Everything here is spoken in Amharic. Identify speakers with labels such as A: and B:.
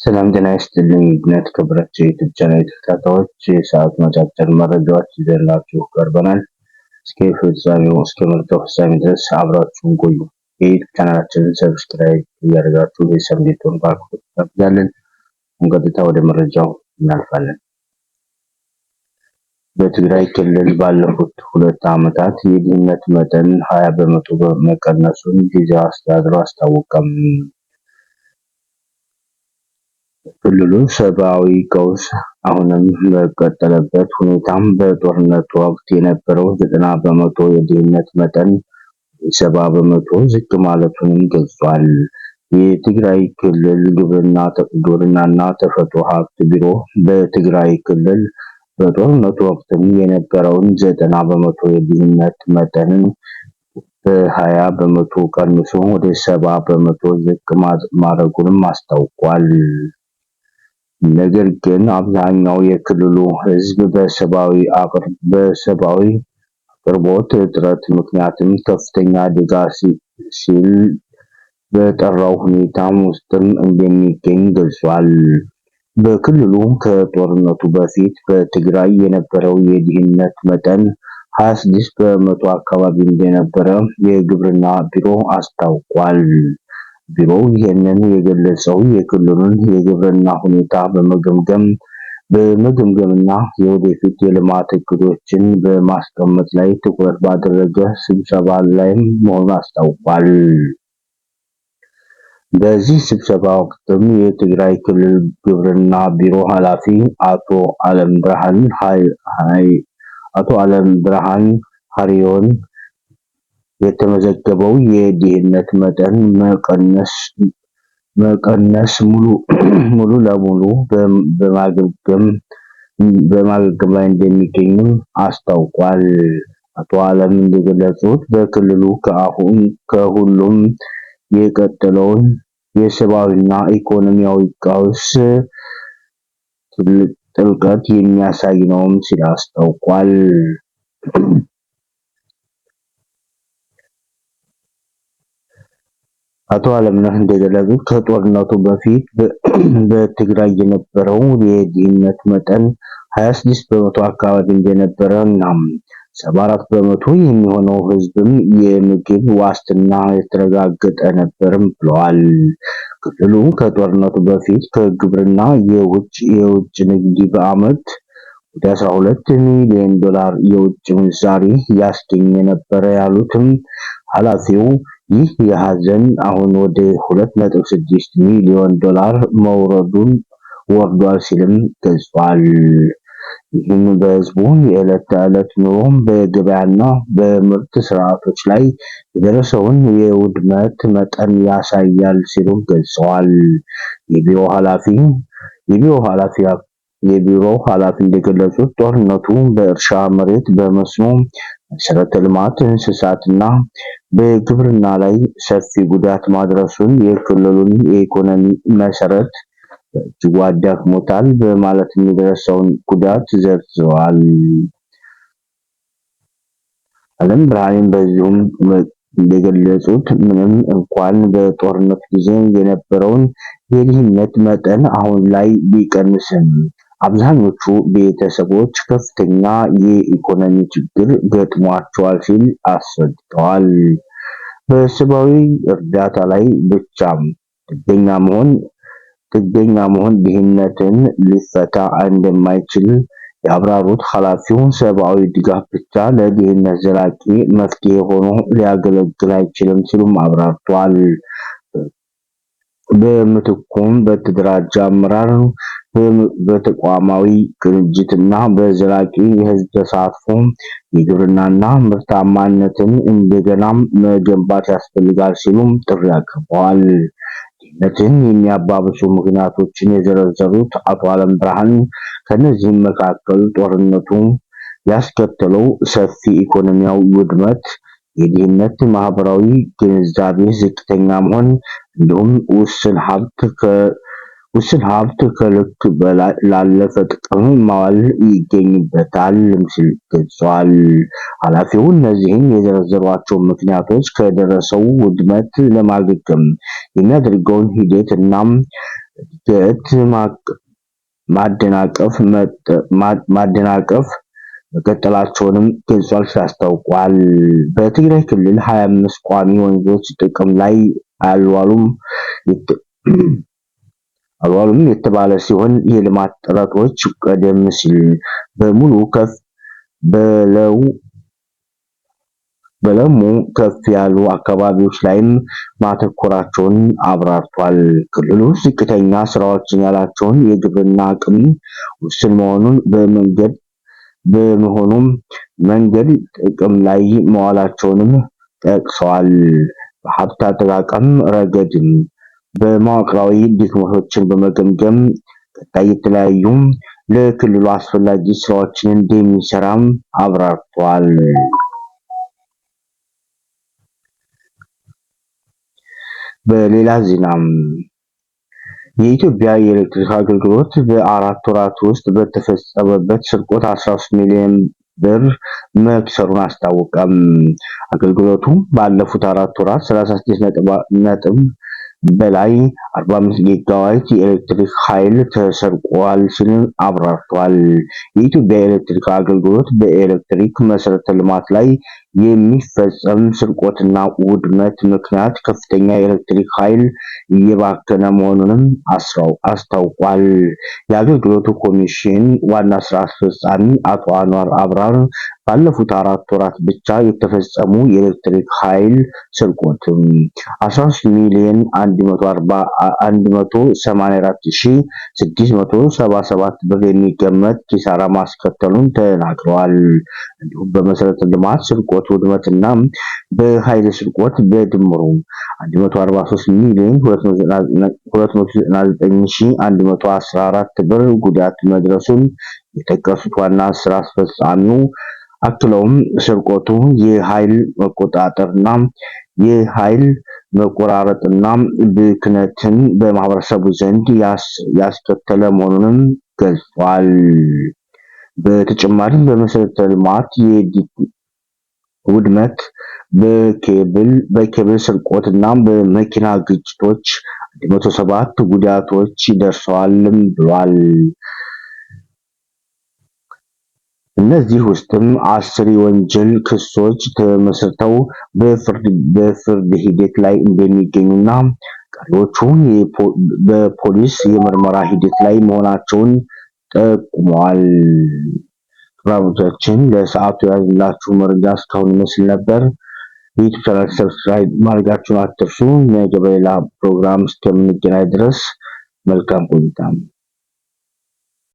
A: ሰላም ጤና ይስጥልኝ ውድና የተከበራችሁ የ YouTube channel ተከታታዮች፣ የሰዓቱን አጫጭር መረጃዎች ይዘንላችሁ ቀርበናል። እስከ መረጃው ፍጻሜ ድረስ አብራችሁን ቆዩ። የ YouTube channel ኣችንን subscribe እያደረጋችሁ ቤተሰብ እንድትሆኑ በአክብሮት እንጋብዛለን። ቀጥታ ወደ መረጃው እናልፋለን። በትግራይ ክልል ባለፉት 2 ዓመታት የድህነት መጠን 20% መቀነሱን ጊዜያዊ አስተዳደሩ አስታወቀ። በክልሉ ሰብዓዊ ቀውስ አሁንም በቀጠለበት ሁኔታም በጦርነቱ ወቅት የነበረው 90% የድህነት መጠን ወደ 70% ዝቅ ማለቱንም ገልጿል። የትግራይ ክልል ግብርናና ተፈጥሮ ሀብት ቢሮ በትግራይ ክልል በጦርነቱ ወቅትም የነበረውን 90% የድህነት መጠንን በ20% ቀንሶ ወደ 70% ዝቅ ማድረጉንም አስታውቋል። ነገር ግን አብዛኛው የክልሉ ሕዝብ በሰብዓዊ አቅርቦት እጥረት ምክንያትም ከፍተኛ አደጋ ሲል በጠራው ሁኔታ ውስጥም እንደሚገኝ ገልጿል። በክልሉ ከጦርነቱ በፊት በትግራይ የነበረው የድህነት መጠን 26% አካባቢ እንደነበረ የግብርና ቢሮ አስታውቋል። ቢሮው ይህንን የገለጸው የክልሉን የግብርና ሁኔታ በመገምገምና የወደፊት የልማት እቅዶችን በማስቀመጥ ላይ ትኩረት ባደረገ ስብሰባ ላይም መሆኑን አስታውቋል። በዚህ ስብሰባ ወቅትም የትግራይ ክልል ግብርና ቢሮ ኃላፊ አቶ አለምብርሃን ሀሪዮን የተመዘገበው የድህነት መጠን መቀነስ ሙሉ ለሙሉ በማገገም ላይ እንደሚገኝም አስታውቋል። አቶ አለም እንደገለጹት በክልሉ ከሁሉም የቀጠለውን የሰብዓዊና ኢኮኖሚያዊ ቀውስ ጥልቀት የሚያሳይ ነውም ሲል አስታውቋል። አቶ አለምነህ እንደገለጹት ከጦርነቱ በፊት በትግራይ የነበረው የድህነት መጠን 26% አካባቢ እንደነበረ እና 74% የሚሆነው ሕዝብም የምግብ ዋስትና የተረጋገጠ ነበርም ብለዋል። ክልሉ ከጦርነቱ በፊት ከግብርና የውጭ ንግድ በዓመት ወደ 12 ሚሊዮን ዶላር የውጭ ምንዛሪ ያስገኝ ነበረ ያሉትም ኃላፊው፣ ይህ አሃዝም አሁን ወደ 2.6 ሚሊዮን ዶላር ወርዷል ሲልም ገልጿል። ይህም በሕዝቡ የዕለት ተዕለት ኑሮ፣ በገበያና በምርት ስርዓቶች ላይ የደረሰውን የውድመት መጠን ያሳያል ሲሉም ገልጸዋል። የቢሮው ኃላፊ እንደገለጹት ጦርነቱ በእርሻ መሬት፣ በመስኖ መሰረተ ልማት፣ እንስሳትና በግብርና ላይ ሰፊ ጉዳት ማድረሱን የክልሉን የኢኮኖሚ መሰረት በእጅጉ አዳክሞታል በማለትም የደረሰውን ጉዳት ዘርዝረዋል። አለም ብርሃኔም በዚሁም እንደገለጹት ምንም እንኳን በጦርነቱ ጊዜ የነበረውን የድህነት መጠን አሁን ላይ ቢቀንስም አብዛኞቹ ቤተሰቦች ከፍተኛ የኢኮኖሚ ችግር ገጥሟቸዋል ሲል አስረድተዋል። በሰብዓዊ እርዳታ ላይ ብቻ ጥገኛ መሆን ጥገኛ መሆን ድህነትን ሊፈታ እንደማይችል ያብራሩት ኃላፊው፣ ሰብዓዊ ድጋፍ ብቻ ለድህነት ዘላቂ መፍትሔ ሆኖ ሊያገለግል አይችልም ሲሉም አብራርተዋል። በምትኩም በተደራጀ አመራር፣ በተቋማዊ ቅንጅትና በዘላቂ የህዝብ ተሳትፎ የግብርናና ምርታማነትን እንደገና መገንባት ያስፈልጋል ሲሉም ጥሪ አቅርበዋል። ድህነትን የሚያባብሱ ምክንያቶችን የዘረዘሩት አቶ አለም ብርሃን ከእነዚህም መካከል ጦርነቱ ያስከተለው ሰፊ ኢኮኖሚያዊ ውድመት፣ የድህነት ማህበራዊ ግንዛቤ ዝቅተኛ መሆን እንዲሁም ውስን ሀብት ከልክ ላለፈ ጥቅም ማዋል ይገኝበታል ሲል ገልጿል። ኃላፊው እነዚህን የዘረዘሯቸው ምክንያቶች ከደረሰው ውድመት ለማገገም የሚያደርገውን ሂደት እና እድገት ማደናቀፍ መቀጠላቸውንም ገልጿል ሲል አስታውቋል። በትግራይ ክልል 25 ቋሚ ወንዞች ጥቅም ላይ አልዋሉም የተባለ ሲሆን የልማት ጥረቶች ቀደም ሲል በሙሉ ከፍ በለሙ ከፍ ያሉ አካባቢዎች ላይም ማተኮራቸውን አብራርቷል። ክልሉ ዝቅተኛ ስራዎችን ያላቸውን የግብርና አቅም ውስን መሆኑን በመንገድ በመሆኑም መንገድ ጥቅም ላይ መዋላቸውንም ጠቅሰዋል። በሀብት አጠቃቀም ረገድም በመዋቅራዊ ድክመቶችን በመገምገም ቀጣይ የተለያዩ ለክልሉ አስፈላጊ ስራዎችን እንደሚሰራም አብራርቷል። በሌላ ዜናም የኢትዮጵያ የኤሌክትሪክ አገልግሎት በ4 ወራት ውስጥ በተፈጸመበት ስርቆት 13 ሚሊዮን ብር መክሰሩን አስታወቀም። አገልግሎቱ ባለፉት 4 ወራት 36 ነጥብ በላይ 45 ጊጋዋት የኤሌክትሪክ ኃይል ተሰርቋል ሲል አብራርቷል። የኢትዮጵያ ኤሌክትሪክ አገልግሎት በኤሌክትሪክ መሠረተ ልማት ላይ የሚፈጸም ስርቆትና ውድመት ምክንያት ከፍተኛ የኤሌክትሪክ ኃይል እየባከነ መሆኑንም አስታውቋል። የአገልግሎቱ ኮሚሽን ዋና ስራ አስፈጻሚ አቶ አንዋር አብራር ባለፉት 4 ወራት ብቻ የተፈጸሙ የኤሌክትሪክ ኃይል ስርቆት 13 ሚሊዮን 184,677 ብር የሚገመት ኪሳራ ማስከተሉን ተናግረዋል። እንዲሁም በመሰረተ ልማት ስርቆት ውድመትና በኃይል ስርቆት በድምሩ 143 ሚሊዮን 299,114 ብር ጉዳት መድረሱን የጠቀሱት ዋና ስራ አስፈጻሚው አክለውም ስርቆቱ የኃይል መቆጣጠርና የኃይል መቆራረጥና ብክነትን በማህበረሰቡ ዘንድ ያስከተለ መሆኑንም ገልጿል። በተጨማሪም በመሰረተ ልማት ውድመት፣ በኬብል ስርቆት እና በመኪና ግጭቶች 107 ጉዳቶች ደርሰዋልም ብሏል። እነዚህ ውስጥም 10 የወንጀል ክሶች ተመስርተው በፍርድ ሂደት ላይ እንደሚገኙና ቀሪዎቹ በፖሊስ የምርመራ ሂደት ላይ መሆናቸውን ጠቁመዋል። ክቡራን ለሰዓቱ የያዝንላችሁ መረጃ እስካሁን ይመስል ነበር። የ YouTube channel subscribe ማድረጋችሁን አትርሱ። ነገ በሌላ ፕሮግራም እስከምንገናኝ ድረስ መልካም ቆይታ።